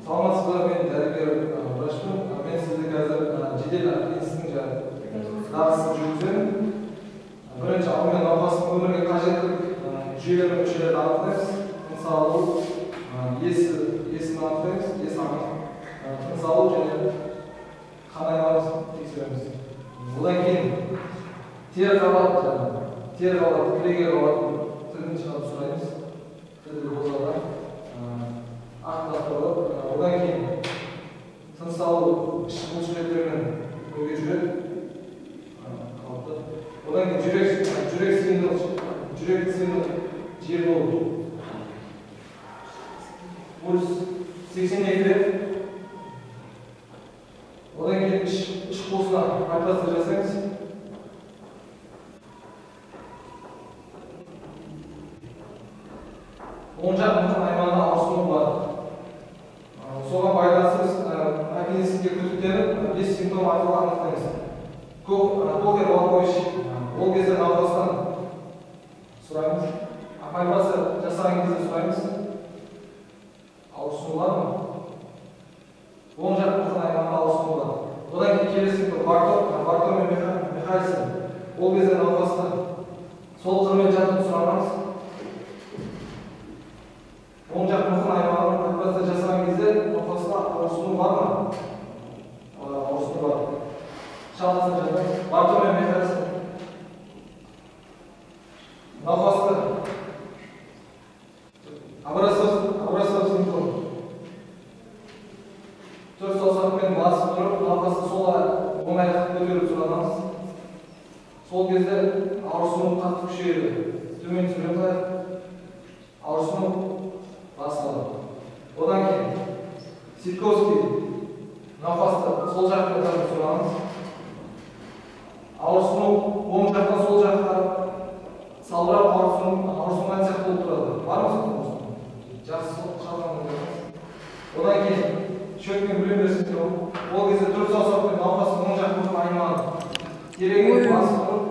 Саламатсыз ба, мен дәрігер врачпын. Мен сізді қазір жедел аппендицитің дағдысын жүргіземін. Бірінші алдымен науқастың өмірге қажетті жүйелер мен мүшелерді анықтаймыз. Тыныс алу, есін анықтаймыз, ес тыныс алу және қан айналымын тексереміз. Одан кейін тері қабат, кілеге қабатын тілін шығарып сұраймыз. Тілді болса ақтап тұрып, одан кейін тыныс алу іш бұлшықеттермен бірге жүреді. Қалыпты. Одан кейін жүрек сыйымдылық жер болу. Пульс 82 рет. Одан кейін іш қуысына пальпация жасаймыз. Оң жақ мықын аймағында ауырсыну бар. Соған байланысты біз аппендицитке күдіктеніп 5 симптом арқылы анықтаймыз. Кохер Волкович, ол кезде науқастан сұраймыз. Пальпация жасаған кезде сұраймыз. Ауырсыну бар ма? Оң жақ мықын аймағында ауырсыну бар. Одан кейін келесі симптом Барто мен Михайлсон. Ол кезде науқасты сол қырмен жатып сұрамыз. Оң жақ мықын аймағын пальпация жасаған кезде науқаста ауырсыну бар ма? Ауырсыну бар. Шалқасына жатамыз. Барто мен Михайлсон. Науқасты Образцов симптом. Төрт саусақпен басып тұрып, науқасты сол оң аяқты көтеріп сұранамыз. Сол кезде ауырсыну қатты күшейеді. Төмен түсіреміз аяқты. Ауырсыну басылады. Одан кейін Ситковский науқасты сол жақпен тартып сұранамыз. Ауырсыну оң жақтан сол жаққа салбырап ауырсынған сияқты болып тұрады. Бар ма сондай ауырсыну? Жақсы шалқалап жатамыз. Одан кейін Шөккен Блюмер синдромы. Ол кезде төрт саусақпен науқастың оң жақ мықын аймағын тереңге басып тұрып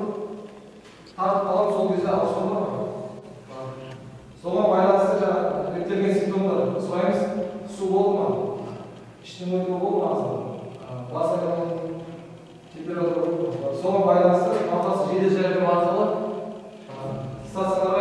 тартып қалып, сол кезде ауырсыну бар ма? Бар. Соған байланысты жаңа реттелген симптомдар сұраймыз. Су болды ма? Іштің өтуі болды ма? Бас айналу, температура болды ма? Соған байланысты науқас жедел жәрдем арқылы стационарға